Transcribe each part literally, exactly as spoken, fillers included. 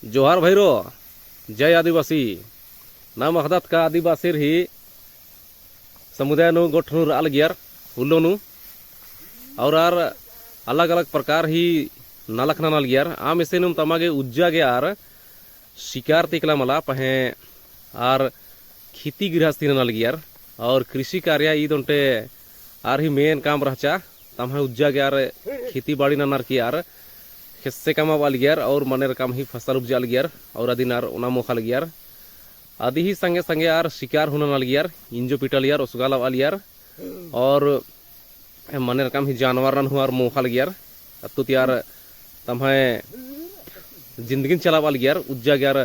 जोहार भैरो, जय आदिवासी। नाम अख़दत का आदिवासीर ही समुदाय नू गोठ नू रआ लगियर, उल्लो नू। और आर अलग-अलग प्रकार ही नलख नना लगियर। आम इसेनुम तमा गे उज्जा गे आर शिकार ती इकला मला पहें आर खेती गृहस्थी नना लगियर। और कृषि कार्य ईद ओन्टे आर ही main काम रहचा। तम्है उज्जा गे आर खेती बाड़ी ननर की आर खेस्से कमाबआ लगियर और मनेर काम ही फसल उपजआ लगियर और अदिन आर ओना मोख़ा लगियर। अदी ही संगे संगे आर शिकार हूँ नना लगियर, इंजो पिटा लगियर, ओसगा लबआ लगियर और मनेर काम ही जानवर नन हूँ आर मोख़ा लगियर। अत्तु ती आर तम्है जिंदगिन चलाबआ लगियर, उज्जा गे आर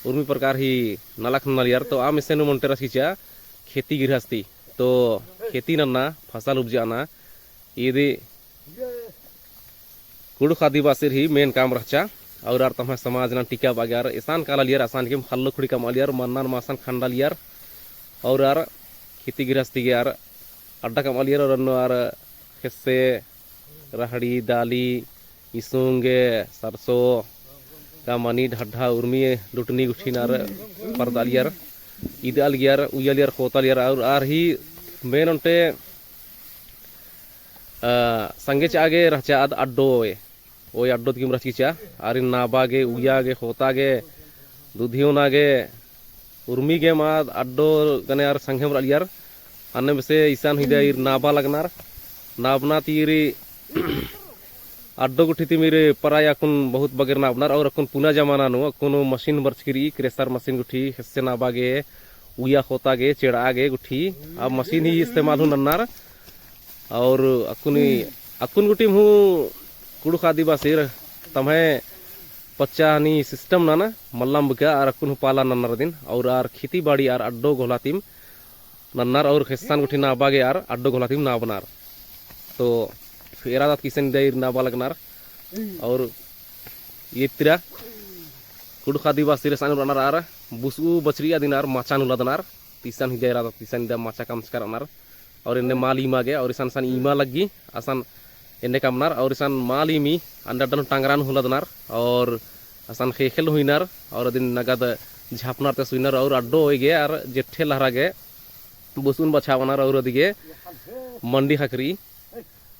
उर्मी प्रकार ही नलख नना लगियर। तो आम इसेनुम ओन्टे रहचा खेती गृहस्थी। तो खेती नन्ना, फसल उपजाना, ईद कुँड़ुख़ आदिवासीर ही main काम रहचा। और आर तम्है समाज नन टिकाबआ गे आर एसान काला लगियर, असान केम ख़ल्ल ख़ुड़ी कमआ लगियर, मन्नन मासन खंडआ लगियर। और आर खेती गृहस्थी गे आर अड्डा कमआ लगियर। और अन्नु आर खेस्से, रहड़ी, दाली, इसुंग, सरसो, का मनी, ढड्ढा, उर्मी, लुटनी गुट्ठिन आर परदआ लगियर, ईदआ लगियर, उइय्या लगियर, ख़ोता लगियर। और आर ही main ओन्टे अ, संगे चिआ गे रहचा आद अड्डो ओय। ओय अड्डो तिकिम रहचा चिआ, आरिन नाबआ गे, उइय्या गे, ख़ोता गे, दुधी ओना गे, उर्मी गेम आद अड्डो गने आर संगेम रआ लगियर। अन्ने बेसे इसन हुइदा ईर नाबआ लगनर। नाबना ती ईर अड्डो गुट्ठी तिम ईर पराय अक्कुन बहुत बगेर नाबनर और अक्कुन पुना जमाना नू अक्कुन मशीन बरचकी रई, crusher मशीन गुट्ठी, खेस्से नाबआ गे, उइय्या ख़ोता गे, चेड़आ गे गुट्ठी, अब मशीन ही इस्तेमाल हूँ नन्नर। और अक्कुन, अक्कुन गुट्ठिम हूँ कुँड़ुख़ आदिवासीर तम्है पच्चा हनी system नना मल्लम बका आर अक्कुन हूँ पालन नन्नर अदिन। और आर खेती बाड़ी आर अड्डो घोला तिम नन्नर और खेस्सन गुट्ठी नाबआ गे आर अड्डो घोला तिम नाबनर। तो एरादत की इसन ईर नाबआ लगनर। और ईद तिरा कुँड़ुख़ आदिवासीर एसन रअनर आर बुसु बछरी अदिन आर माचा नू लदनर। इसन ही एरादत की इसन ईद माचा कमचका रअनर। और एन्ने मल इमा गे और इसन इसन इमा लग्गी असन एन्ने कमनर। और इसन मल इमी अन्ने अड्डा नू टंगरा नू हूँ लदनर और असन ख़ेख़ेल हूँ हुइनर और अदिन नगद झापनर ते सुइनर। और अड्डो ओय गे आर जेठे लहरा गे बुसुन बछाबअनर और अदिगे मंडी ख़क्खरई।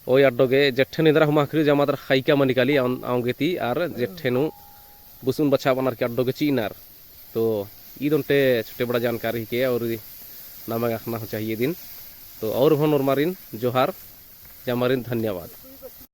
ओय अड्डो गे जेठे निंदरा हूँ मा ख़क्खरई, जमा दरा ख़इका मनी काली, औंगे ती आर जेठे नू बुसुन बछाबअनर की अड्डो गे चिअनर। तो ईद ओन्टे छोटे बड़ा जानकारी हिके और नमा गे अख़ना हूँ चाहिए दिम। तो और होन ओर्मारिन जोहार, जमारिन धन्यवाद।